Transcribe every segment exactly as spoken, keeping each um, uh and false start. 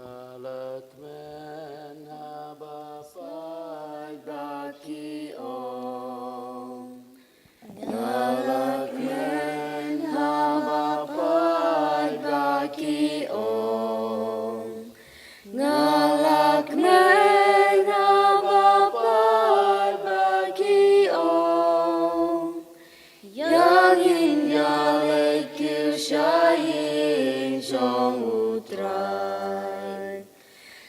Nga la kmen haba pait ba ki ong. Nga la kmen haba pait ba ki ong. Nga la kmen haba pait ba ki ong. Ïa ngin ïaleit kiew sha ïing jong U Trai.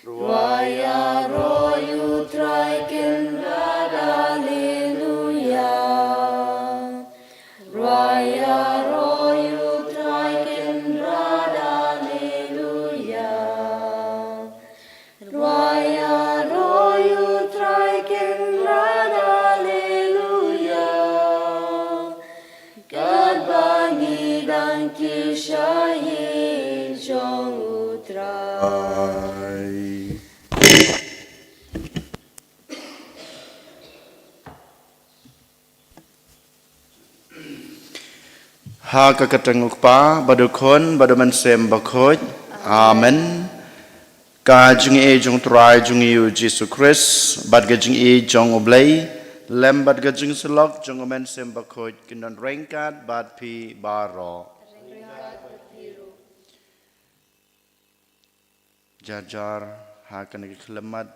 Rwai ïaroh ïa U Trai, kynrad, Alleluia. Rwai ïaroh ïa U Trai, kynrad, Alleluia. Rwai ïaroh ïa U Trai, kynrad, Alleluia. Katba ngi dang kiew sha ïing jong U Trai. Ha ka kyrteng U Kpa, bad U Khun, bad U Mynsiem Bakhuid. Amen. Ka jingïeit jong U Trai jong ngi U Jisu Khrist, bad ka jingïeit jong U Blei, lem bad ka jingsyllok jong U Mynsiem Bakhuid, kin don ryngkat bad phi baroh. Jar jar, ha kane ka khyllipmat,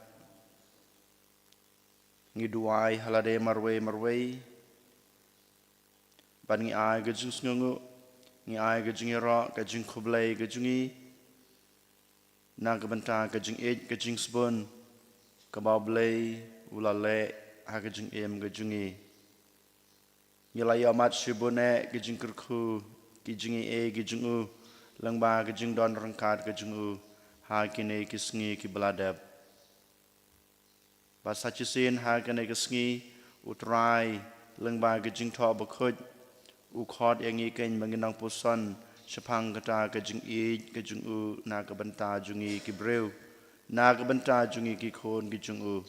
ngi duwai ha lade marwei marwei. Bad ngi ai ka jingsngewnguh, ngi ai ka jingïaroh, ka jingkhublei ka jong ngi na ka bynta ka jingïeit, ka jingsbun kaba U Blei u la leh ha ka jingim ka jong ngi. Ngi la ïohmad shibun eh ki jingkyrkhu, ki jingaiei ki jong u, lyngba ka jingdon ryngkat ka jong u ha kine ki sngi kiba la dep. Bad sa shisien ha kane ka sngi, U Trai, lyngba ka Jingthoh Bakhuid, u khot ïa ngi keiñ ba ngin nang puson shaphang kata ka jingïeit ka jong u na ka bynta jong ngi ki briew, na ka bynta jong ngi ki khun ki jong u.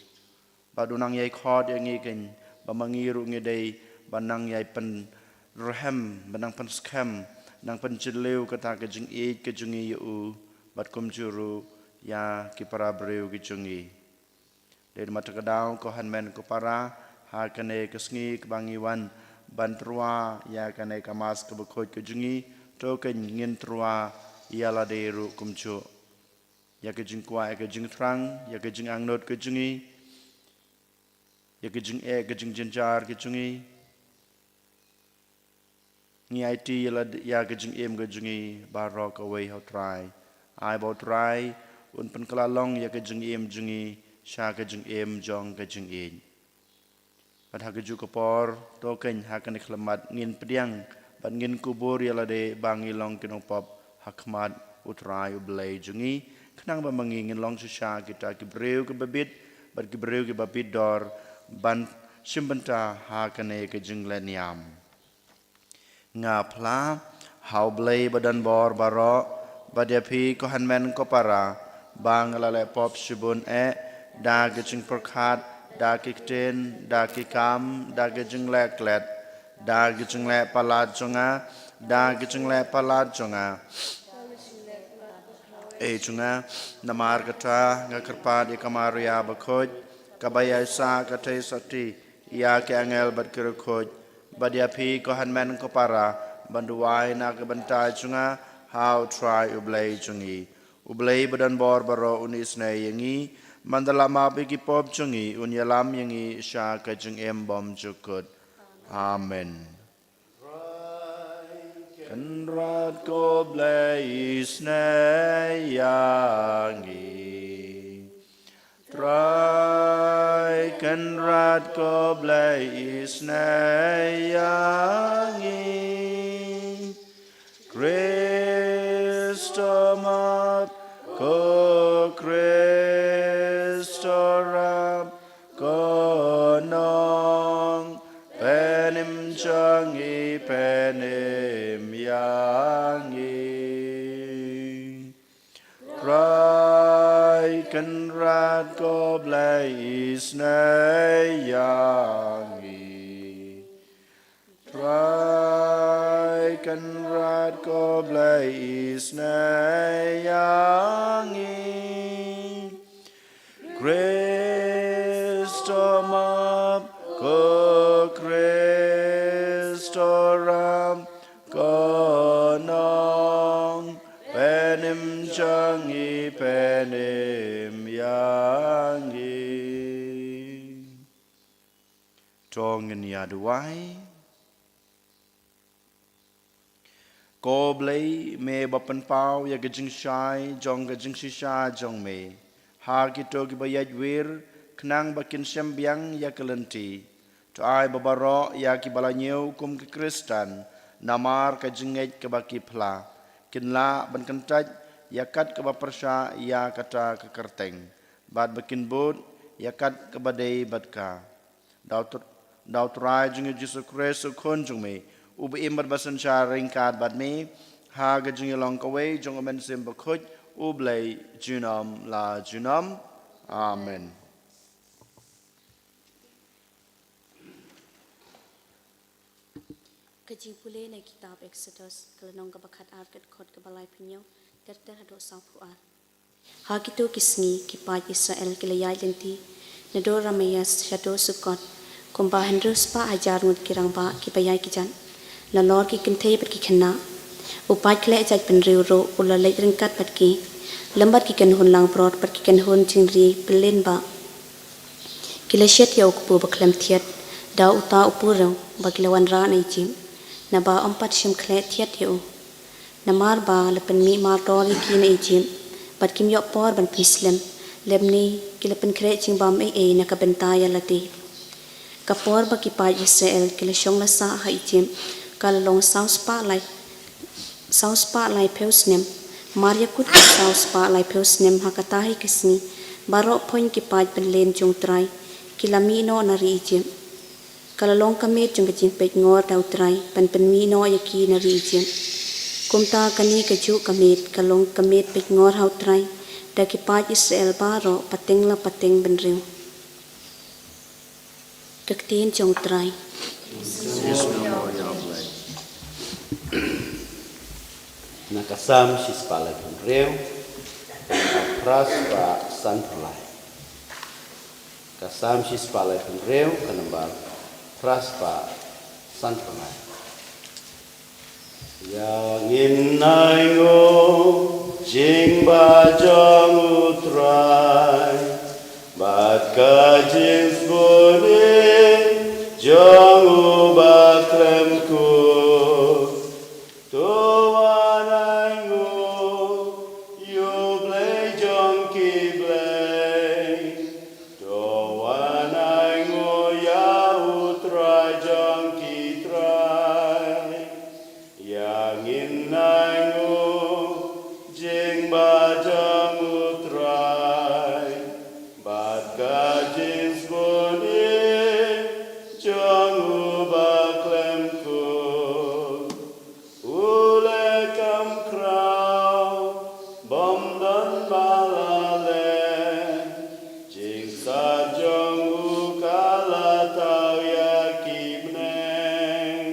Bad u nang ïai khot ïa ngi keiñ ba ma ngi ruh ngi dei ban nang ïai pynrhem, ban nang pynskhem, nang pynjylliew kata ka jingïeit ka jong ngi ïa u, bad kumjuh ruh ïa ki para briew ki jong ngi. Dei namar kata ka daw, ko hynmen ko para, ha kane ka sngi kaba ngi wan ban tyrwa ïa kane ka Mass kaba khuid ka jong ngi, to keiñ ngin tyrwa ïa lade ruh kumjuh. Ïa ka jingkwah, ïa ka jingthrang, ïa ka jingangnud ka jong ngi, ïa ka jingeh, ka jingjynjar ka jong ngi. Ngi aiti ïa la, ïa ka jingim ka jong ngi baroh kawei ha U Trai. Ai ba U Trai un pynkylla long ïa ka jingim jong ngi sha ka jingim jong ka jingïeit. Bad ha kajuh ka por, to keiñ ha kane ka khyllipmat ngin pdiang bad ngin kubur ïa lade ba ngi long ki nongpop ha khmat U Trai U Blei jong ngi, khnang ba ma ngi ngin long shisha kita ki briew kiba bit bad ki briew kiba bit dor ban shim bynta ha kane ka jingleh niam. Nga phla ha U Blei ba don bor baroh, bad ïa phi ko hynmen ko para, ba nga la leh pop shibun eh, da ki jingpyrkhat, da ki ktien, da ki kam, da ki jingleh klet, da ki jingleh palat jong nga, da ki jingleh palat jong nga. Ei jong nga, namar kata nga kyrpad ïa ka Maria bakhuid, kaba ïaisah ka thei sati ïa ki angel bad ki riewkhuid, bad ïa phi ko hynmen ko para, ban duwai na ka bynta jong nga ha U Trai U Blei jong ngi. U Blei ba don bor baroh un isynei ïa ngi, man da la map ïa ki pop jong ngi, un ïalam ïa ngi sha ka jingim bymjukut. Amen. Kynrad ko Blei isynei ïa ngi. Trai Kynrad ko Blei isynei ïa ngi. Khrist to map, ko Khrist to rap, ko Nongpynim jong ngi pynim ïa ngi. Trai Kynrad ko Blei isynei ïa ngi. Trai Kynrad ko Blei isnei ïa ngi. Kristo map, ko Kristo ram, ko nong pynïap jong ngi, pynïap ïa ngi. To ngin ïa duwai. Ko Blei, me ba pynpaw ïa ka jingshai jong ka jingshisha jong me ha kito kiba ïaid wir, khnang ba kin shem biang ïa ka lynti. To ai ba baroh ïa kiba la ñiew kum ki Khristan namar ka jingngeit kaba ki phla, kin lah ban kyntait ïa kat kaba pyrshah ïa kata ka kyrteng, bad ba kin bud ïa kat kaba dei bad ka. Da U Tr-, da U Trai jong ngi Jisu Khrist, U Khun jong me, uba im bad ba synshar ryngkat bad me ha ka jingïalong kawei jong U Mynsiem Bakhuid, U Blei junom la junom. Amen. Ka jingpule na kitab Exodus, ka lynnong kaba khatar, ka dkhot kaba laiphew hynñiew ter ter haduh sawphew ar. Ha kito ki sngi ki paid Israel ki la ïaid lynti naduh Rameses shaduh Sukot, kumba hynriew spah hajar ngut ki rangbah kiba ïaid kjat, la lor ki kynthei bad ki khynnah. U paid khleh jaitbynriew ruh u la leit ryngkat bad ki, lem bad ki kynhun langbrot bad ki kynhun jingri pynlynbah. Ki la shet ïa u kpu bakhlem thied da uta u purew ba ki la wanrah na Ijipt, naba ym pat shym khleh thied ïa u. Namar ba la pynmih mardor ïa ki na Ijipt, bad kim ïoh por ban pynslem, lymne ki la pynkhreh jingbam ei ei na ka bynta ïa lade. Ka por ba ki paid Israel ki la shong la sah ha Ijipt ka la long saw spah lai, saw spah laiphew snem. Mar ïa kut ki saw spah laiphew snem, ha kata hi ka sngi baroh phoiñ ki paid pynleit jong U Trai ki la mih noh na ri Ijipt. Ka la long ka miet jong ka jingpeitngor da U Trai ban pynmih noh ïa ki na ri Ijipt. Kumta kane kajuh ka miet ka long ka miet peitngor ha U Trai da ki paid Israel baroh pateng la pateng bynriew. Ka ktien jong U Trai. Na ka Salm shispah laiphew hynriew, phra spah sanphew lai. Ka Salm shispah laiphew hynriew, ka nombar phra spah sanphew lai. Ïa ngin ainguh jingbha jong U Trai, bad ka jingsngewbha jong U Bakhlem Kut. To wan ainguh ïa U Blei jong ki blei. To wan ainguh ïa U Trai jong ki trai. Ïa ngin ainguh jingbha jong U Trai, bad ka jingsngewbha jong U Bakhlem Kut. U leh kam khraw, bym don ba la leh. Jingsat jong U ka la thaw ïa ki bneng.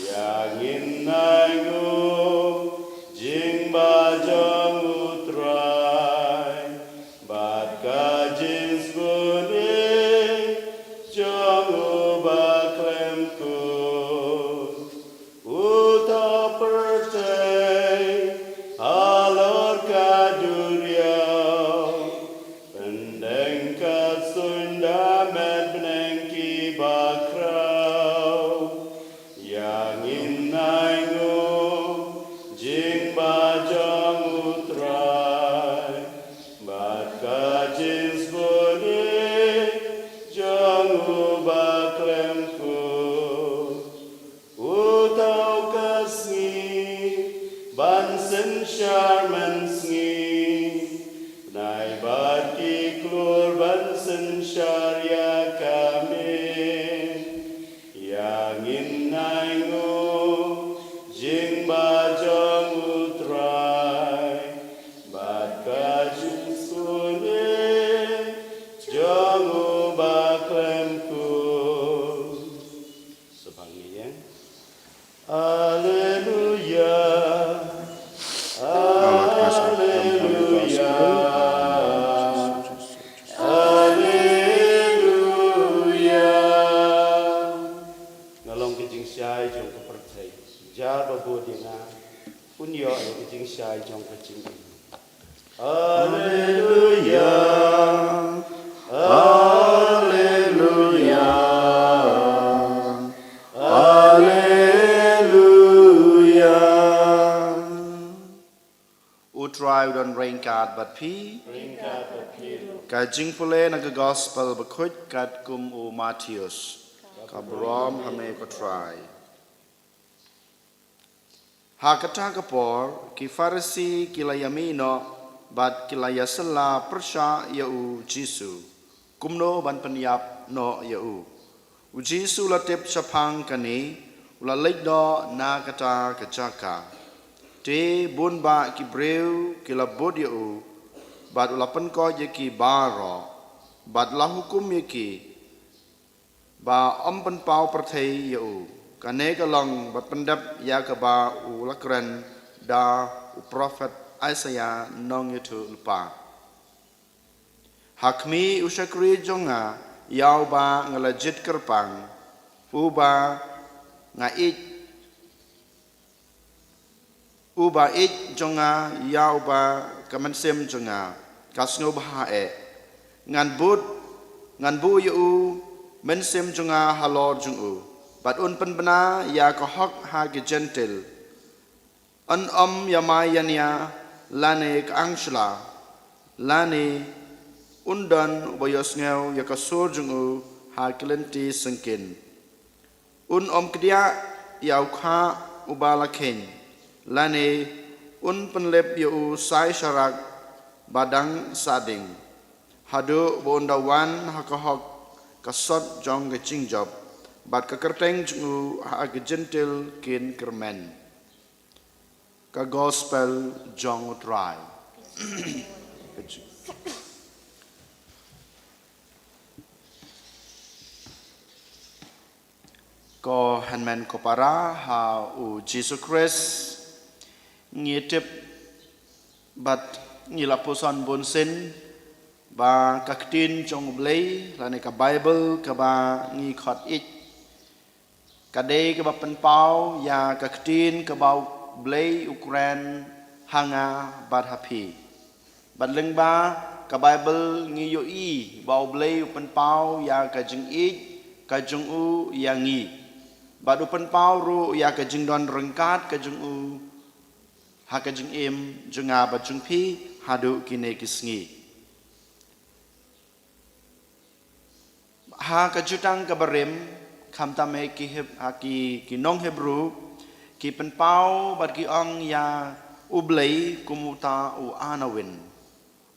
Ïa ngin ainguh jingbha jong U Trai, bad ka jingsngewbha jong U Bakhlem Kut. U thaw pyrthei halor ka duriaw, pyndenkat suiñ da met bneng kiba khraw. Ïa ngin ainguh jingbha jong U Trai, bad ka jingsngewbha jong U Bakhlem Kut. U thaw ka sngi ban synshar mynsngi, bnai bad ki khlur ban synshar ïa ka miet. Ïa ngin ainguh jingbha jong U Trai, bad ka jingsngewbha jong U Bakhlem Kut. Sa ba ngi ïeng. Haleluya. Shai jong ka jingim. Haleluya, haleluya, haleluya. U Trai u don ryngkat bad phi. Ryngkat bad phi. Ka jingpule na ka Gospel bakhuid katkum u Mathaios. Ka burom ha me ko Trai. Ha kata ka por, ki Pharisi ki la ïamih noh, bad ki la ïasylla pyrshah ïa u Jisu, kumno ban pynïap noh ïa u. U Jisu u la tip shaphang kane, u la leit noh na kata ka jaka. Te bun bah ki briew ki la bud ïa u, bad u la pynkoit ïa ki baroh, bad la hukum ïa ki, ba ym pynpaw pyrthei ïa u. Kane ka long bad pyndep ïa kaba u la kren da u prophet Isaiah nongïathuhlypa. Ha khmih u shakri jong nga, ïa uba nga la jied kyrpang, uba nga ïeit, uba ïeit jong nga, ïa uba ka mynsiem jong nga ka sngewbha eh. Ngan bud, ngan buh ïa u mynsiem jong nga halor jong u, bad un pynbna ïa ka hok ha ki Jentil. Un ym ïamai ïania lane ka angshla, lane un don uba ïohsngew ïa ka sur jong u ha ki lynti syngkien. Un ym kdiah ïa u kha uba la kheiñ, lane un pynlip ïa u sai sharak ba dang sahding, haduh ba un da wan ha ka hok ka sot jong ka jingjop, bad ka kyrteng jong u ha ki Jentil kin kyrmen. Ka Gospel jong u Trai. Ko hynmen ko para ha u Jisu Khrist, ngi tip bad ngi la puson bun sien ba ka ktien jong u Blei lane ka Baibl kaba ngi khot ïeit, ka dei kaba pynpaw ïa ka ktien kaba u Blei u kren ha nga bad ha phi. Bad lyngba ka Baibl ngi ïohi ba u Blei u pynpaw ïa ka jingïeit ka jong u ïa ngi. Bad u pynpaw ruh ïa ka jingdon ryngkat ka jong u ha ka jingim jong nga bad jong phi haduh kine ki sngi. Ha ka Jutang kaba Rim, khamtam eh ki Heb-, ha ki, ki nong Hebru, ki pynpaw bad ki ong ïa u Blei kum uta u Anawin.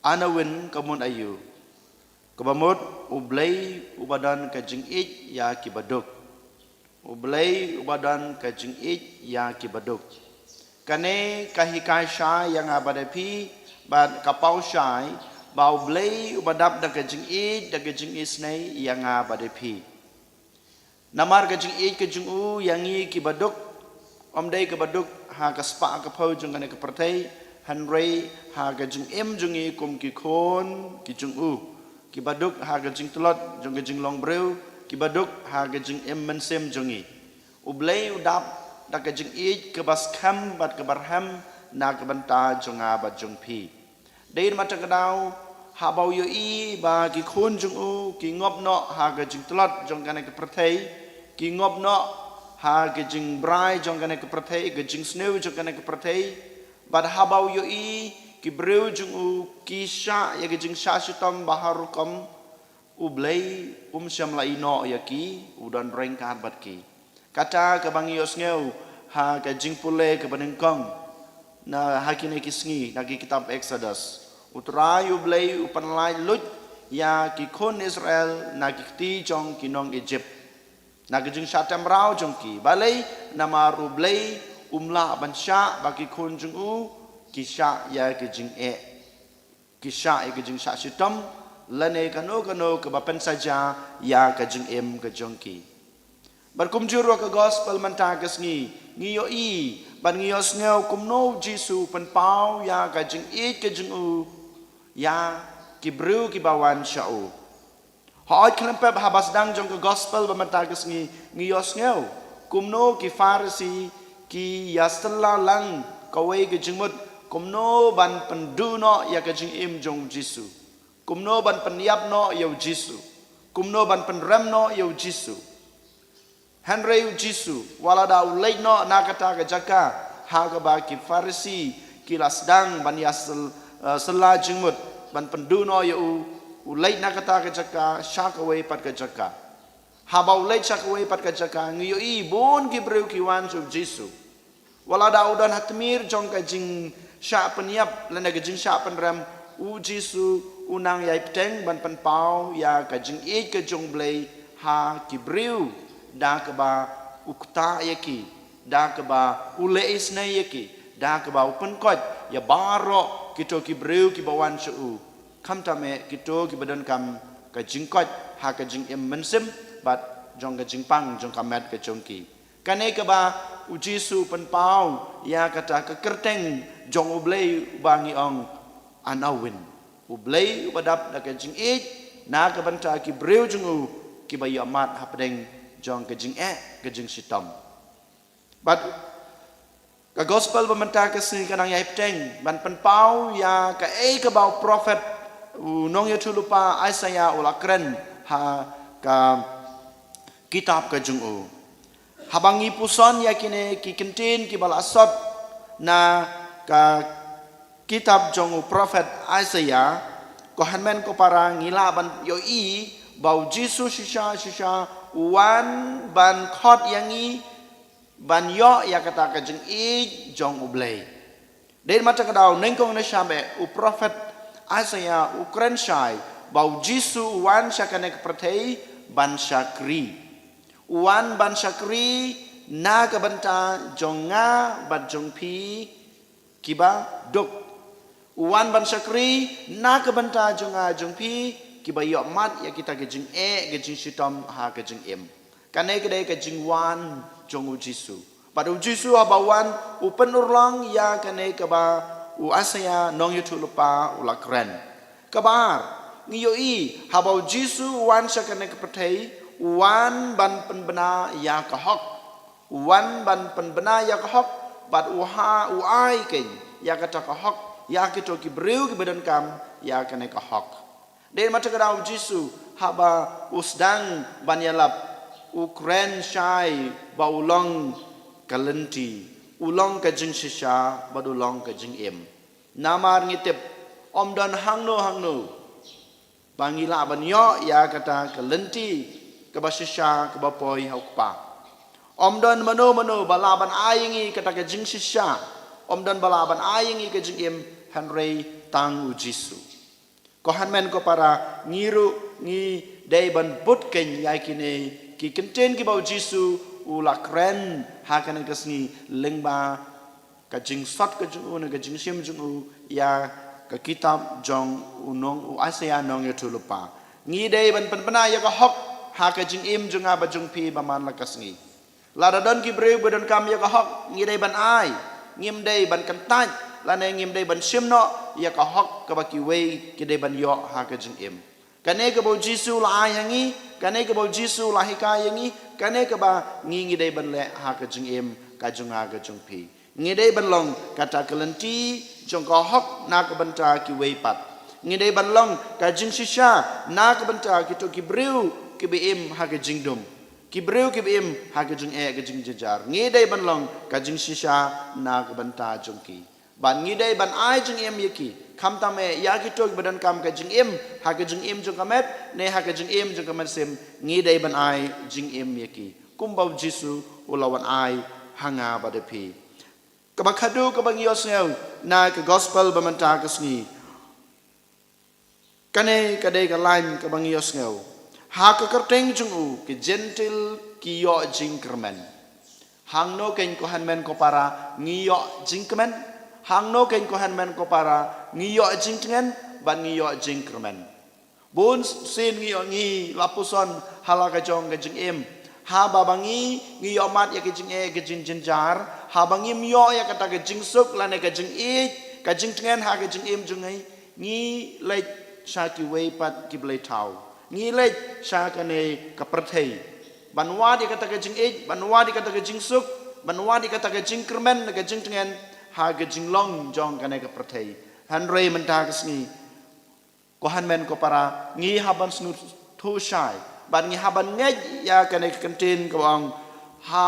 Anawin ka mut aïu? Kaba mut u Blei uba don ka jingïeit ïa ki baduk. U Blei uba don ka jingïeit ïa ki baduk. Kane ka hikai shai ïa nga bad ïa phi, bad ka paw shai ba u Blei uba dap da ka jingïeit, da ka jingisynei ïa nga bad ïa phi. Namar ka jingïeit ka jong u ïa ngi ki baduk, ym dei ki baduk ha ka spah ka phew jong kane ka pyrthei, hynrei ha ka jingim jong ngi kum ki khun ki jong u. Ki baduk ha ka jingtlot jong ka jinglong briew, ki baduk ha ka jingim mynsiem jong ngi. U Blei u dap da ka jingïeit kaba skhem bad kaba rhem na ka bynta jong nga bad jong phi. Dei namar kata ka daw, haba u ïohi ba ki khun jong u ki ngop noh ha ka jingtlot jong kane ka pyrthei, ki ngop noh ha ka jingbrai jong kane ka pyrthei, ka jingsniew jong kane ka pyrthei, bad haba u ïohi ki briew jong u ki shah ïa ka jingshah shitom ba har rukom, u Blei um shym la ïehnoh ïa ki, u don ryngkat bad ki. Kata kaba ngi ïohsngew ha ka jingpule kaba nyngkong na ha kine ki sngi na ki kitab Exodus. U Trai u Blei u pynlait luid ïa ki khun Israel na ki kti jong ki nong Egypt. Na ka jingshah tem raw jong ki. Balei? Namar u Blei um lah ban shah ba ki khun jong u ki shah ïa ka jingeh, ki shah ïa ka jingshah shitom, lane kano kano kaba pynsaja ïa ka jingim ka jong ki. Bad kumjuh ruh ka gospel mynta ka sngi, ngi ïohi bad ngi ïohsngew kumno u Jisu u pynpaw ïa ka jingïeit ka jong u ïa ki briew kiba wan sha u. Hooid khlem pep, haba sdang jong ka gospel ba mynta ka sngi ngi ïohsngew kumno ki Pharisi ki ïasylla lang kawei ka jingmut kumno ban pynduh noh ïa ka jingim jong u Jisu, kumno ban pynïap noh ïa u Jisu, kumno ban pynrem noh ïa u Jisu. Hynrei u Jisu, wat la da u leit noh na kata ka jaka ha kaba ki Pharisi ki la sdang ban ïa syl-, eh, sylla jingmut, ban pynduh noh ïa u, u leit na kata ka jaka sha kawei pat ka jaka. Haba u leit sha kawei pat ka jaka, ngi ïohi bun ki briew ki wan sha u Jisu. Wat la da u don ha tmier jong ka jingshah pynïap lane ka jingshah pynrem, u Jisu u nang ïai bteng ban pynpaw ïa ka jingïeit ka jong u Blei ha ki briew, da kaba u ktah ïa ki, da kaba u leh isynei ïa ki, da kaba u pynkoit ïa baroh kito ki briew kiba wan sha u, khamtam eh kito kiba donkam ka jingkoit ha ka jingim mynsiem bad jong ka jingpang jong ka met ka jong ki. Kane kaba u Jisu u pynpaw ïa kata ka kyrteng jong u Blei uba ngi ong Anawin, u Blei uba dap da ka jingïeit na ka bynta ki briew jong u kiba ïohmad hapdeng jong ka jingeh ka jingshitom. Bad ka gospel ba mynta ka sngi ka nang ïai bteng ban pynpaw ïa kaei kaba u prophet, u nongïathuhlypa Isaiah u la kren ha ka kitab ka jong u. Haba ngi puson ïa kine ki kyntien kiba la sot na ka kitab jong u prophet Isaiah, ko hynmen ko para, ngi lah ban ïohi ba u Jisu shisha shisha u wan ban khot ïa ngi ban ïoh ïa kata ka jingïeit jong u Blei. Dei ma kata ka daw, nyngkong nyngshap eh u prophet Isaiah u kren shai ba u Jisu u wan sha kane ka pyrthei ban shakri. U wan ban shakri na ka bynta jong nga bad jong phi kiba duk. U wan ban shakri na ka bynta jong nga jong phi kiba ïohmad ïa kita ka jingeh ka jingshitom ha ka jingim. Kane ka dei ka jingwan jong u Jisu. Bad u Jisu haba u wan u pynurlong ïa kane kaba u Isaiah nongïathuhlypa u la kren. Kaba ar, ngi ïohi haba u Jisu u wan sha kane ka pyrthei, u wan ban pynbna ïa ka hok. U wan ban pynbna ïa ka hok, bad u ha u ai keiñ ïa kata ka hok ïa kito ki briew kiba donkam ïa kane ka hok. Dei ma kata ka daw u Jisu haba u sdang ban ïalap, u kren shai ba u long ka lynti, u long ka jingshisha bad u long ka jingim. Namar ngi tip, ym don hangno hangno ba ngi lah ban ïoh ïa kata ka lynti kaba shisha kaba poi ha u Kpa. Ym don mano mano ba lah ban ai ïa ngi kata ka jingshisha, ym don ba lah ban ai ïa ngi ka jingim, hynrei tang u Jisu. Ko hynmen ko para, ngi ruh ngi dei ban bud keiñ ïa kine ki kyntien kiba u Jisu u la kren ha kane ka sngi lyngba ka jingsot ka jong u ne ka jingshim jong u ïa ka kitab jong u nong u Isaiah nongïathuhlypa. Ngi dei ban pynbna ïa ka hok ha ka jingim jong nga bad jong phi ba man la ka sngi. Lada don ki briew ba donkam ïa ka hok, ngi dei ban ai. Ngim dei ban kyntait lane ngim dei ban shim noh ïa ka hok kaba kiwei ki dei ban ïoh ha ka jingim. Kane kaba u Jisu u la ai ha ngi, kane kaba u Jisu u la hikai ha ngi, kane kaba ngi ngi dei ban leh ha ka jingim ka jong nga ka jong phi. Ngi dei ban long kata ka lynti jong ka hok na ka bynta kiwei pat. Ngi dei ban long ka jingshisha na ka bynta kito ki briew kiba im ha ka jingdum, ki briew kiba im ha ka jingeh ka jingjynjar. Ngi dei ban long ka jingshisha na ka bynta jong ki. Bad ngi dei ban ai jingim ïa ki, khamtam eh ïa kito kiba donkam ka jingim ha ka jingim jong ka met ne ha ka jingim jong ka mynsiem, ngi dei ban ai jingim ïa ki kumba u Jisu u la wan ai ha nga bad ha phi. Kaba khadduh kaba ngi ïohsngew na ka gospel ba mynta ka sngi, kane ka dei ka lain kaba ngi ïohsngew: Ha ka kyrteng jong u ki Jentil ki ïoh jingkyrmen. Hangno keiñ ko hynmen ko para ngi ïoh jingkmen? Hangno keiñ ko hynmen ko para ngi ïoh jingtngen bad ngi ïoh jingkyrmen? Bun sien ngi ïoh, ngi la puson ha la ka jong ka jingim, haba ba ngi ngi ïohmad ïa ka jingeh ka jingjynjar, haba ngim ïoh ïa kata ka jingsuk lane ka jingïeit ka jingtngen ha ka jingim jong ngi, ngi leit sha kiwei pat ki blei thaw. Ngi leit sha kane ka pyrthei ban wad ïa kata ka jingïeit, ban wad ïa kata ka jingsuk, ban wad ïa kata ka jingkyrmen ne ka jingtngen ha ka jinglong jong kane ka pyrthei. Hynrei mynta ka sngi, ko hynmen ko para, ngi hap ban sngewthuh shai, bad ngi hap ban ngeit ïa kane ka kyntien kaba ong, ha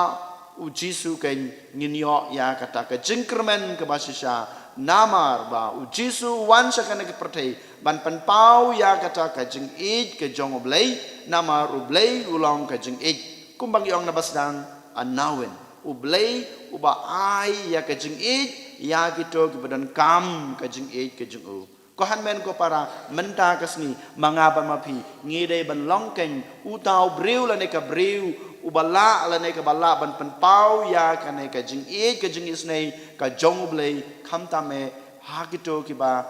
U Jisu keiñ ngin ïoh ïa kata ka jingkyrmen kaba shisha. Namar ba U Jisu u wan sha kane ka pyrthei ban pynpaw ïa kata ka jingïeit ka jong U Blei, namar U Blei u long ka jingïeit. Kumba ngi ong na ba sdang, a nawin, U Blei uba ai ïa ka jingïeit ïa kito kiba donkam ka jingïeit ka jong u. Ko hynmen ko para, mynta ka sngi, ma nga bad ma phi, ngi dei ban long keiñ uta u briew lane ka briew uba lah lane kaba lah ban pynpaw ïa kane ka jingïeit ka jingisynei ka jong U Blei, khamtam eh ha kito kiba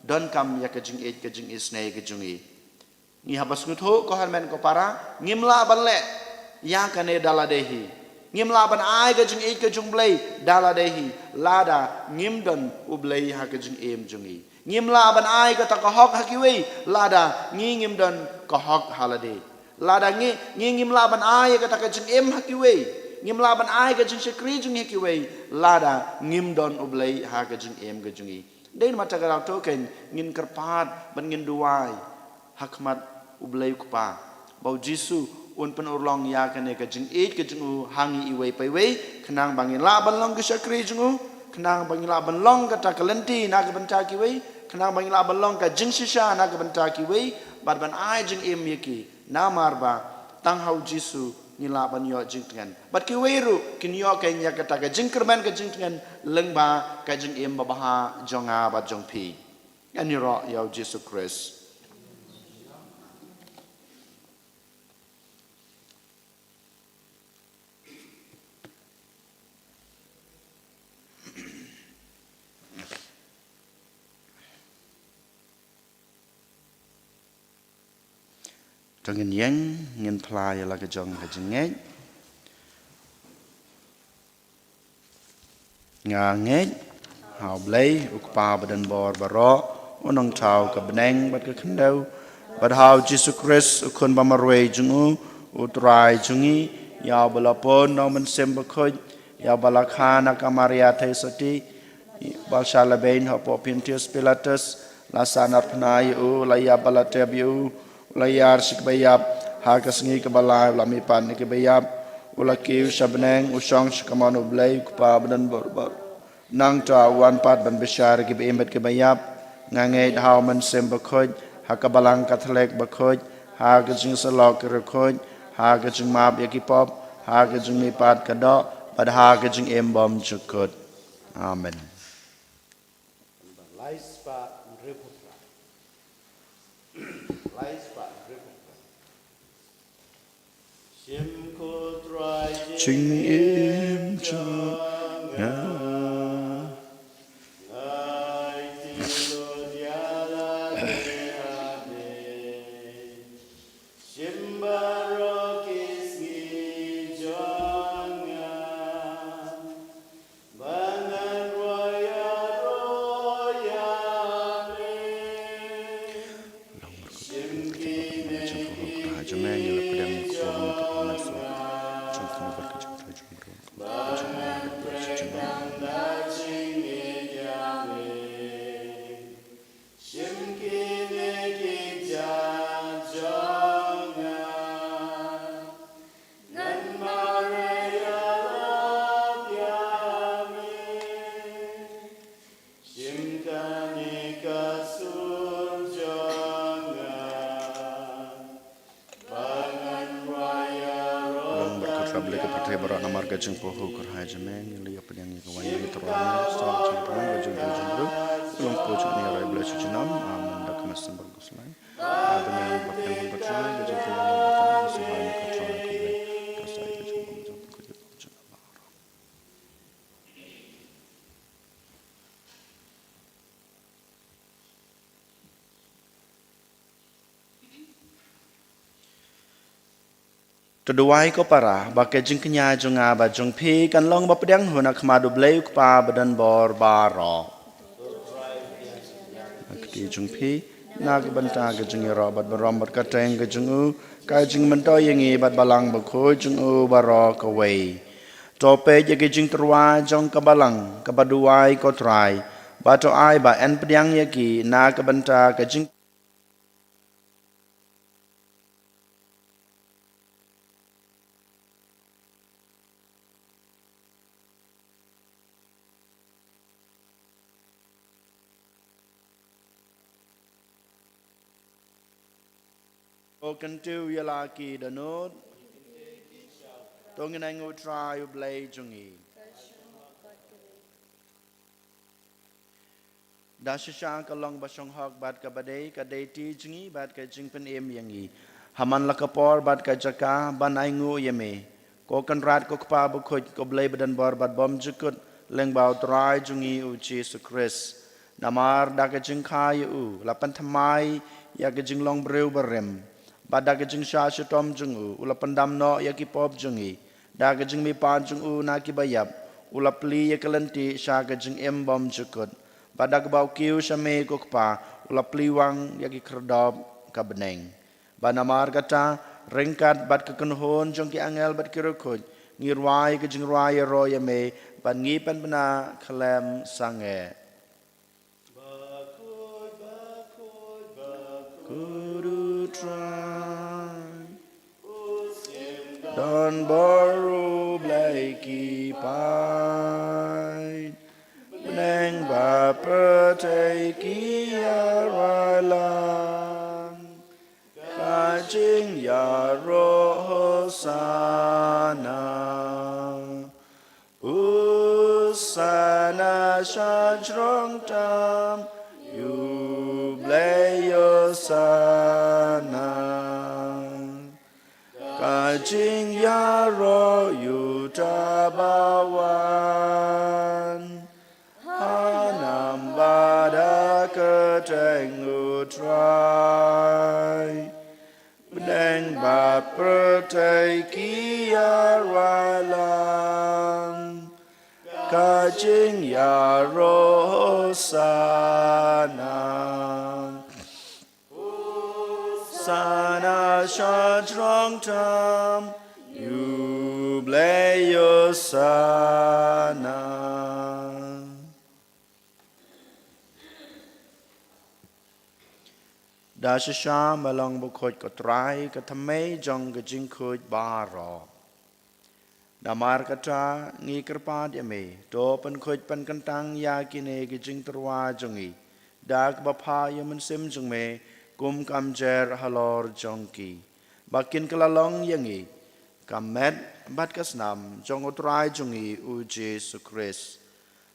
donkam ïa ka jingïeit ka jingisynei ka jong i. Ngi hap ban sngewthuh, ko hynmen ko para, ngim lah ban leh ïa kane da lade hi. Ngim lah ban ai ka jingïeit ka jong U Blei da lade hi, lada ngim don U Blei ha ka jingim jong ngi. Ngim lah ban ai kata ka hok ha kiwei, lada ngi ngim don ka hok ha lade. Lada ngi, ngi ngim lah ban ai kata ka jingim ha kiwei, ngim lah ban ai ka jingshakri jong ngi ha kiwei, lada ngim don U Blei ha ka jingim ka jong ngi. Dei namar kata ka daw to keiñ ngin kyrpad bad ngin duwai ha khmat U Blei U Kpa, ba U Jisu un pynurlong ïa kane ka jingïeit ka jong u ha ngi iwei pa iwei, khnang ba ngin lah ban long ki shakri jong u, khnang ba ngin lah ban long kata ka lynti na ka bynta kiwei, khnang ba ngin lah ban long ka jingshisha na ka bynta kiwei, bad ban ai jingim ïa ki. Namar ba tang ha U Jisu ngi lah ban ïoh jingtngen, bad kiwei ruh kin ïoh keiñ ïa kata ka jingkyrmen ka jingtngen lyngba ka jingim babha jong nga bad jong phi. Ngan ïaroh ïa U Jisu Khrist. To ngin ïeng, ngin phla ïa la ka jong ka jingngeit. Nga ngeit ha U Blei U Kpa badonbor baroh, U Nongthaw ka bneng bad ka khyndew, bad ha U Jisu Khrist, U Khun bamarwei jong u, U Trai jong ngi, ïa uba la pun na U Mynsiem Bakhuid, ïa uba la kha na ka Maria Theisotti, ba la shah lehbeiñ hapoh Pontius Pilatus, la sahnarphna ïa u, la ïap bad la tep ïa u, u la ïar sha kiba ïap, ha ka sngi kaba lai u la mihpat na kiba ïap, u la kiew sha bneng, u shong sha kamon U Blei U Kpa badonbor baroh. Nangta u wan pat ban bishar ïa kiba im bad kiba ïap. Nga ngeit ha U Mynsiem Bakhuid, ha ka Balang Katholik bakhuid, ha ka jingïasyllok ki riewkhuid, ha ka jingmap ïa ki pop, ha ka jingmihpat ka doh, bad ha ka jingim bymjukut. Amen. Lai spah hynriewphew phra. Lai spah hynriewphew phra. Shim ko Trai jingim jong nga. Ngai ti lut ïa lade ha me. Shim baroh ki sngi jong nga. Ba ngan rwai ïaroh ïa me. Shim kine ki jingpyrkhat jong me, ngi la pdiang ïa ka khubor na ka jingpyrkhat jong me. Ba ngan pyrshang da jingngeit ïa me. Shim kine ki jait jong nga. Ngan mareh ïarap ïa me. Shim kane ka sur jong nga. Ba ngan rwai ïaroh. Long bad ka pyrthei baroh namar ka jingpynhiar kyrhai jong me, ngi la ïa pdiang ïa ka waiñ jong ka jingpynhiar jong ka jingpynhiar. Long pynhiar jong ngi ïa rai Blei sha junom. Amen. Da ka mynsiem bakhuid sylai. Amen. Ba pdiang bad ka jingpynhiar ka jingpynhiar ka jingpynhiar. To duwai ko para, ba ka jingkñia jong nga bad jong phi kan long ba pdiang hun ha khmat U Blei U Kpa badonbor baroh. Ka kti jong phi, na ka bynta ka jingïaroh bad burom bad kyrteng ka jong u, ka jingmyntoi ïa ngi bad Balang Bakhuid jong u baroh kawei. To peit ïa ki jingtyrwa jong ka balang kaba duwai, ko Trai, bad to ai ba yn pdiang ïa ki na ka bynta ka jing To kyntiew ïa la ki dohnud. To ngin ainguh Trai U Blei jong ngi. Da shisha ka long ba shong hok bad kaba dei, ka dei ti jong ngi bad ka jingpynim ïa ngi. Ha man la ka por bad ka jaka ban ainguh ïa me, ko Kynrad, ko Kpa bakhuid, ko Blei badonbor bad bymjukut, lyngba U Trai jong ngi U Jisu Khrist. Namar da ka jingkha ïa u la pynthymmai ïa ka jinglong briew barim, bad da ka jingshah shitom jong u u la pyndam noh ïa ki pop jong ngi. Da ka jingmihpat jong u na ki baïap u la plie ïa ka lynti sha ka jingim bymjukut, bad da kaba u kiew sha me, ko Kpa, u la plie wang ïa ki khyrdop ka bneng. Bad namar kata, ryngkat bad ka kynhun jong ki angel bad ki riewkhuid, ngi rwai ka jingrwai ïaroh ïa me, bad ngi pynbna khlem sangeh: Bakhuid, bakhuid, bakhuid U Trai, don bor U Blei ki paid. Bneng bad pyrthei ki ïaroh lang ka jingïaroh: Hosana. Hosana sha jrong tam ïa U Blei. Hosana. Ka jingïaroh ïa uta ba wan ha nam bad ha kyrteng U Trai. Bneng bad pyrthei ki ïaroh lang ka jingïaroh: Hosana. Hosana sha jrong tam ïa U Blei. Hosana. Da shisha me long bakhuid, ko Trai, ka thymmei jong ka jingkhuid baroh. Namar kata ngi kyrpad ïa me, to pynkhuid pynkyntang ïa kine ki jingtyrwa jong ngi da kaba phah ïa u Mynsiem jong me kum ka mjer halor jong ki, ba kin kylla long ïa ngi ka met bad ka snam jong U Trai jong ngi U Jisu Khrist.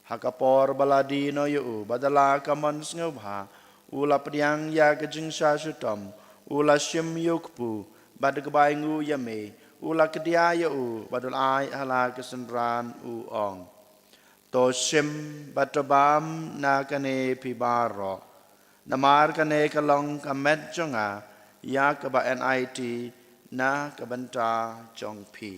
Ha ka por ba la die noh ïa u bad da la ka mon sngewbha, u la pdiang ïa ka jingshah shitom, u la shim ïa u kpu, bad da kaba ainguh ïa me, u la kdiah ïa u bad u la ai ha la ki synran, u ong: To shim bad to bam na kane phi baroh, namar kane ka long ka met jong nga ïa kaba yn aiti na ka bynta jong phi.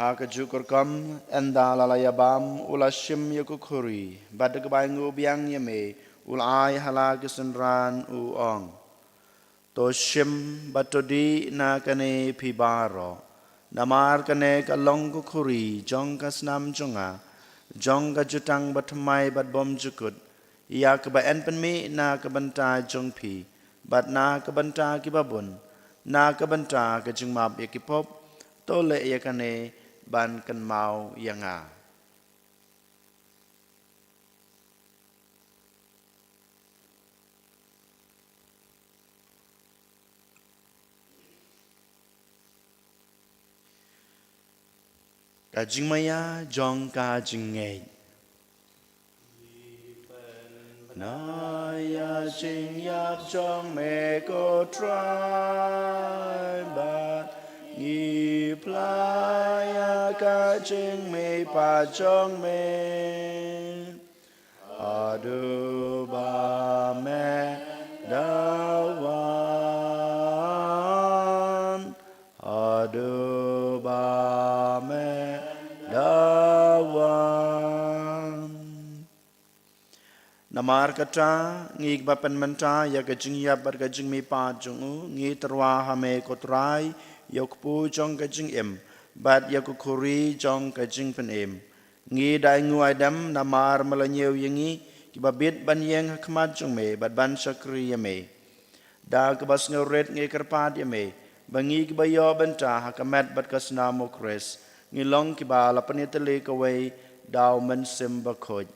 Ha kajuh ka rukom, ynda la la ïa bam, u la shim ïa ka khuri, bad da kaba ainguh biang ïa me, u la ai ha la ki synran, u ong: To shim bad to dih na kane phi baroh, namar kane ka long ka khuri jong ka snam jong nga, jong ka jutang bathymmai bad bymjukut, ïa kaba yn pynmih na ka bynta jong phi bad na ka bynta kiba bun, na ka bynta ka jingmap ïa ki pop. To leh ïa kane ban kynmaw ïa nga. Ka jingmaïa jong ka jingngeit. Na ïa jingïap jong me, ko Trai, bad ngi phla ïa ka jingmihpat jong me. Haduh ba me da wan, haduh ba me da wan. Namar kata, ngi kiba pynmynta ïa ka jingïap bad ka jingmihpat jong u, ngi tyrwa ha me ko Trai, ïa u kpu jong ka jingim bad ïa ka khuri jong ka jingpynim. Ngi da ainguh aidem namar me la ñiew ïa ngi, kiba bit ban ïeng ha khmat jong me bad ban shakri ïa me. Da kaba sngewrit ngi kyrpad ïa me ba ngi kiba ïoh bynta ha ka met bad ka snam u Khrist, ngi long kiba la pynïatylli kawei da u Mynsiem Bakhuid.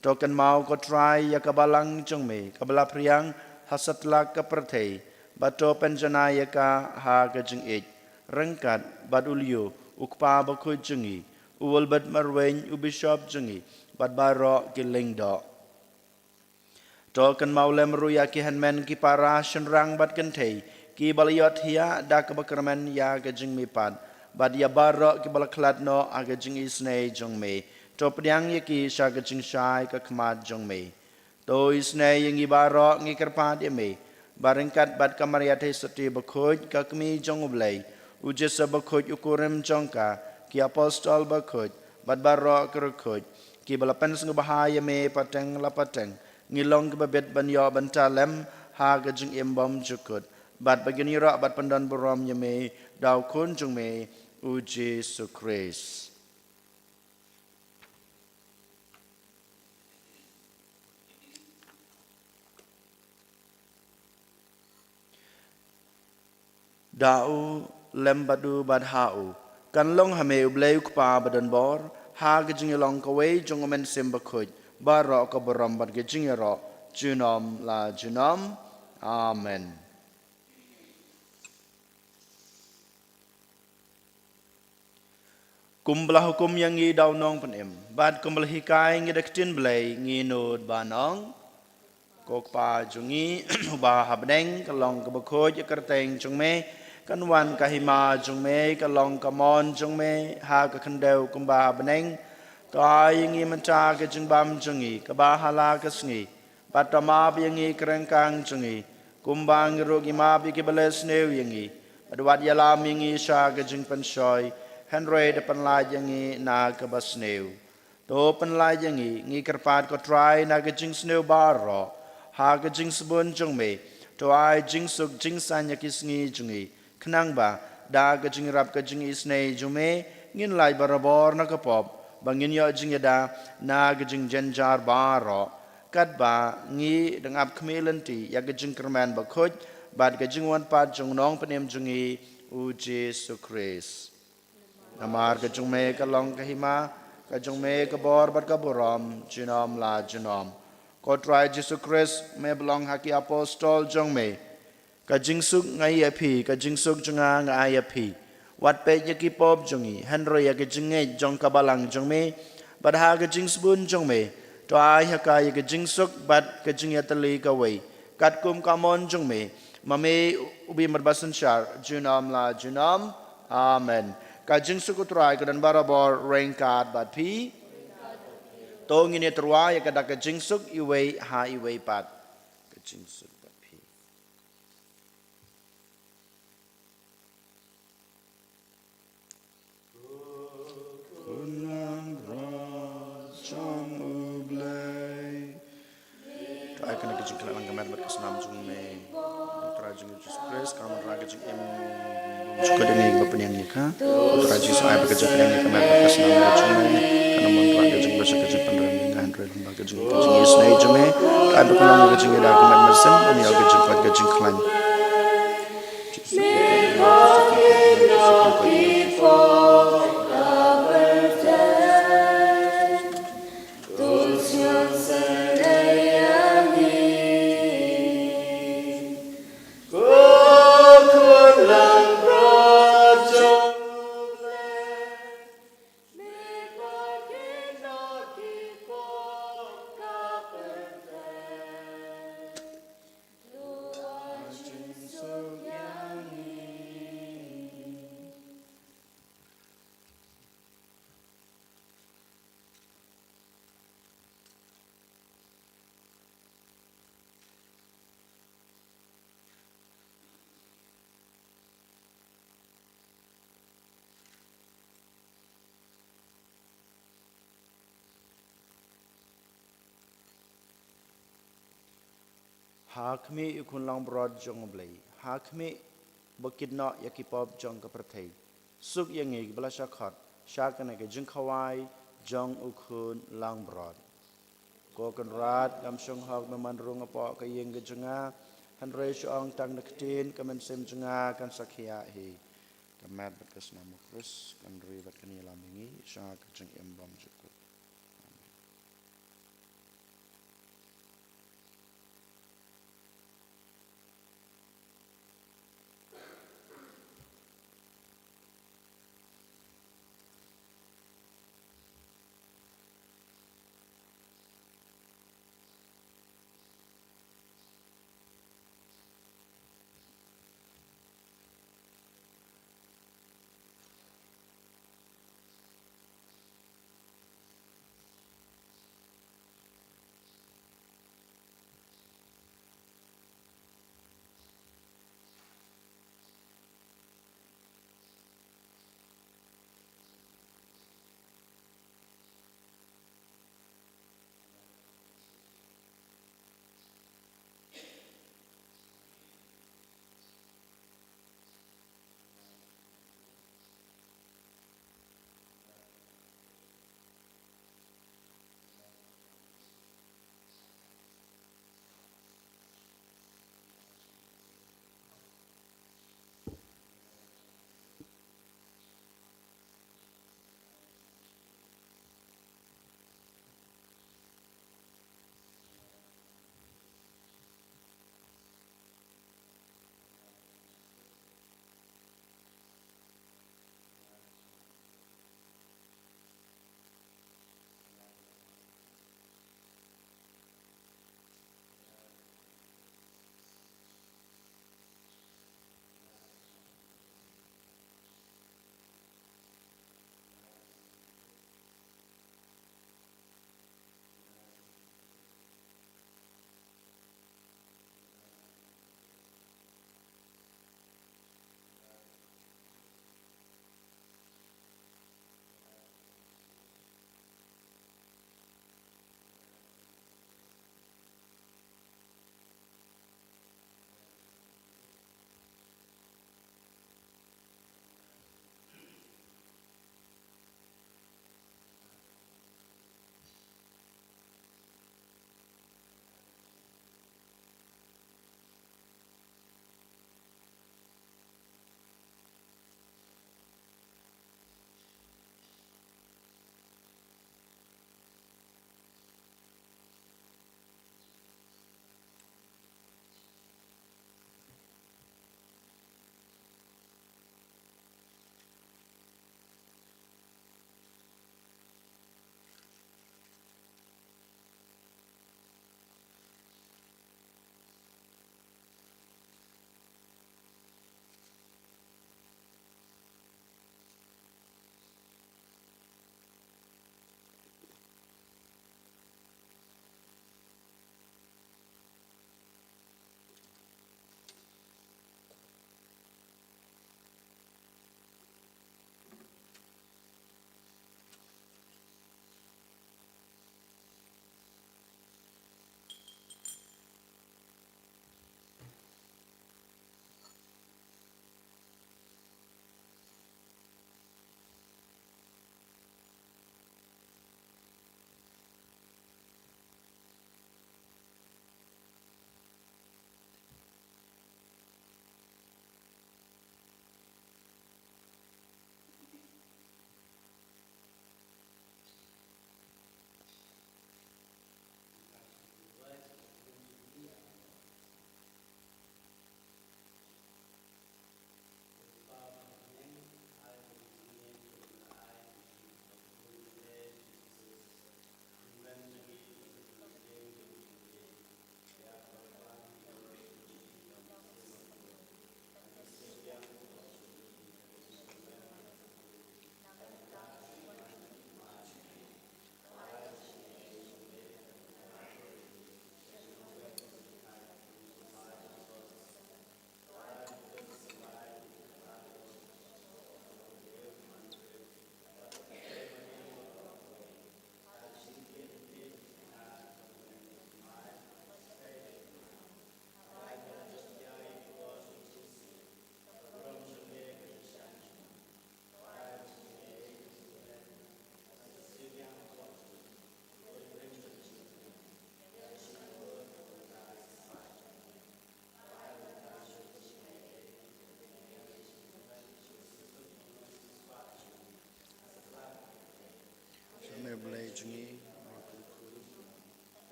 To kynmaw ko Trai ïa ka balang jong me kaba la phriang ha satlak ka pyrthei, bad to pynjanai ïa ka ha ka jingïeit ryngkat bad u Leo u Kpa Bakhuid jong ngi, u Wilbert Marwein u Bishop jong ngi, bad baroh ki lyngdoh. To kynmaw lem ruh ïa ki hynmen ki para shynrang bad kynthei kiba la ïohthiah da kaba kyrmen ïa ka jingmihpat, bad ïa baroh kiba la khlad noh ha ka jingisynei jong me. To pdiang ïa ki sha ka jingshai ka khmat jong me. To isynei ïa ngi baroh, ngi kyrpad ïa me ba ryngkat bad ka Maria Theisotti Bakhuid, ka Kmie jong u Blei, u Joseph Bakhuid u kurim jong ka, ki apostol bakhuid bad baroh ki riewkhuid kiba la pynsngewbha ïa me pateng la pateng, ngi long kiba bit ban ïoh bynta lem ha ka jingim bymjukut, bad ba kin ïaroh bad pyndonburom ïa me da u Khun jong me, u Jisu Khrist. Da u, lem bad u, bad ha u, kan long ha me U Blei U Kpa badonbor, ha ka jingïalong kawei jong U Mynsiem Bakhuid, baroh ka burom bad ka jingïaroh junom la junom. Amen. Kumba la hukum ïa ngi da u Nongpynim, bad kumba la hikai ïa ngi da ka ktien Blei, ngi nud ban ong: Ko Kpa jong ngi uba ha bneng, ka long kaba khuid ïa ka kyrteng jong me, kan wan ka hima jong me, ka long ka mon jong me ha ka khyndew kumba ha bneng. To ai ïa ngi mynta ka jingbam jong ngi kaba ha la ka sngi, bad to map ïa ngi ki ryngkang jong ngi, kumba ngi ruh ngi map ïa kiba leh sniew ïa ngi. Bad wat ïalam ïa ngi sha ka jingpynshoi, hynrei to pynlait ïa ngi na kaba sniew. To pynlait ïa ngi, ngi kyrpad ko Trai, na ka jingsniew baroh, ha ka jingsbun jong me, to ai jingsuk jingsaiñ ïa ki sngi jong ngi, khnang ba da ka jingïarap ka jingisynei jong me, ngin lait barabor na ka pop, ba ngin ïoh jingïada na ka jingjynjar baroh, katba ngi dang ap khmih lynti ïa ka jingkyrmen bakhuid bad ka jingwan pat jong u Nongpynim jong ngi, u Jisu Khrist. Namar ka jong me ka long ka hima, ka jong me ka bor bad ka burom junom la junom. Ko Trai Jisu Khrist, me ba la ong ha ki apostol jong me: Ka jingsuk nga ai ïa phi, ka jingsuk jong nga nga ai ïa phi. Wat peit ïa ki pop jong ngi, hynrei ïa ka jingngeit jong ka balang jong me. Bad ha ka jingsbun jong me, to ai ha ka ïa ka jingsuk bad ka jingïatylli kawei, katkum ka mon jong me, ma me u bym rat ba synshar junom la junom. Amen. Ka jingsuk u Trai ka don barabor ryngkat bad phi. To ngin ïatyrwa ïa ka da ka jingsuk iwei ha iwei pat. Ka jingsuk bad phi. Khun langbrot jong U Blei. To ai kane ka jingkhlaiñ lang ka met bad ka snam jong me. Trai jong ngi Jisu Khrist, ka mon ra ka jingim. Jukut ïa ngi ba pynïeng ïa ka. Trai Jisu, ai ba ka jingpynïeng ïa ka met bad ka snam jong me. Ka na mon ra ka jingpynïeng, ka jingpynïeng ïa nga hynrei ba ka jingpynïeng ïa ka snam jong me. Ai ba ka long ka jingïada ka met bad snam, ïa ka jingpynïeng ka jingkhlaiñ. Ha khmih ïa u khun langbrot jong U Blei. Ha khmih ba kit noh ïa ki pop jong ka pyrthei. Suk ïa ngi kiba la shah khot sha kane ka jingkhawai jong u khun langbrot. Ko Kynrad, kam shong hok me man rung hapoh ka ïing ka jong nga, hynrei shu ong tang da ka ktien, ka mynsiem jong nga kan sa khiah hi. Ka met bad ka snam U Khrist kan ri bad kan ïalam ïa ngi sha ka jingim bymjukut. Amen.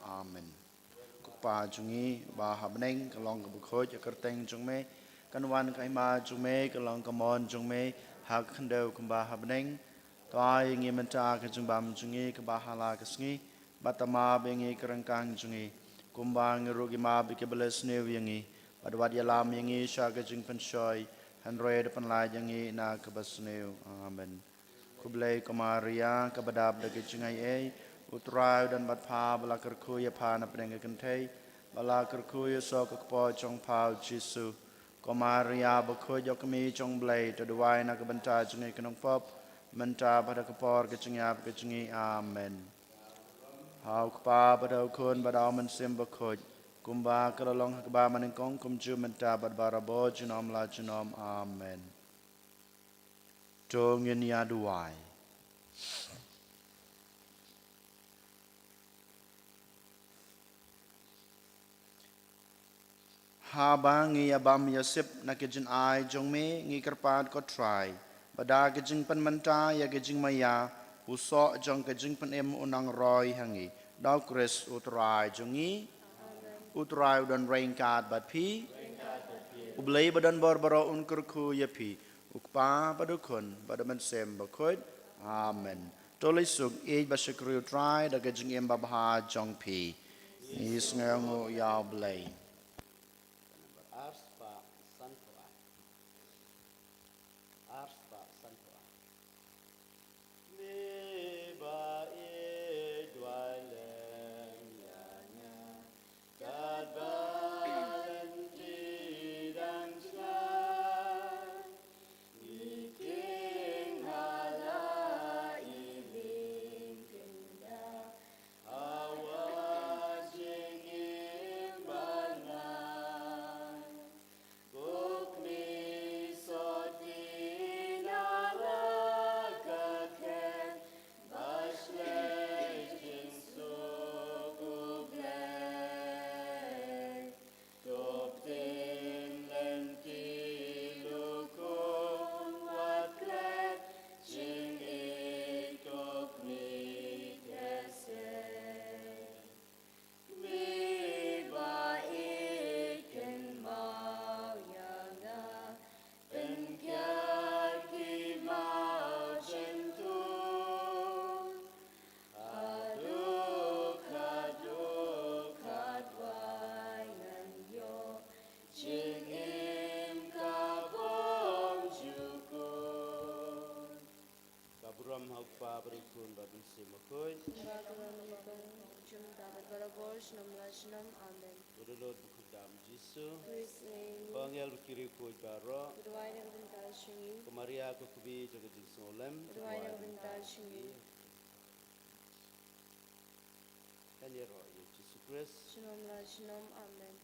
Amen. Ko Kpa jong ngi ba ha bneng, ka long ka bakhuid ïa ka kyrteng jong me, kan wan ka hima jong me, ka long ka mon jong me ha ka khyndew kumba ha bneng. To ai ïa ngi mynta ka jingbam jong ngi kaba ha la ka sngi, bad to map ïa ngi ki ryngkang jong ngi, kumba ngi ruh ngi map ïa kiba leh sniew ïa ngi, bad wat ïalam ïa ngi sha ka jingpynshoi, hynrei to pynlait ïa ngi na kaba sniew. Amen. Khublei ko Maria, kaba dap da ka jingaiei, U Trai u don bad pha, ba la kyrkhu ïa pha na pdeng ka kynthei, ba la kyrkhu ïa u soh ka kpoh jong pha u Jisu. Ko Maria bakhuid, ïoh kmie jong U Blei, to duwai na ka bynta jong ngi ki nongpop, mynta bad ha ka por ka jingïap ka jong ngi. Amen. Ha U Kpa bad ha U Khun bad ha U Mynsiem Bakhuid, kumba ka la long ha kaba nyngkong, kumjuh mynta bad barabor, junom la junom. Amen. To ngin ïa duwai. Haba ngi ïa bam ïa sip na ka jingai jong me, ngi kyrpad ko Trai, ba da ka jingpynmynta ïa ka jingmaïa, u soh jong ka jingpynim un nang roi ha ngi. Da U Khrist U Trai jong ngi. U Trai u don ryngkat bad phi. U Blei ba don bor baroh un kyrkhu ïa phi, U Kpa bad U Khun bad U Mynsiem Bakhuid. Amen. To leit suk, ïeit bad shakri U Trai da ka jingim babha jong phi. Ngi sngewnguh ïa U Blei. Ar spah sanphew ar. Ar spah sanphew ar. Me ba ïeit, duwai lem ïa nga, katba lynti dang shna. Ngi king ha la i lieng kynda, ha wa jingim bad nai. Buk mi sot ki na la ka khet, ba shlei jingsuk U Blei. To pynlynti lukun wat klet, jingïeit to khmih khlem sei. Me ba ïeit, kynmaw ïa nga, pynkiar ki mawjyntu. Haduh, haduh katwai ngan ïoh jingim ka bym jukut. Ka burom ha U Kpa bad U Khun bad U Mynsiem Bakhuid. Ba ka long ïa ka jong ka bad barabor, junom la junom. Amen. Ba don lut bakhuid da U Jisu. Khrist leh ïa ngi. Ko angel bad ki riewkhuid baroh. Duwai na ka bynta jong ngi. Ko Maria ko kmie jong ka jingsngewlem. Duwai na ka bynta jong ngi. Kan ïaroh ïa U Jisu Khrist. Junom la junom. Amen.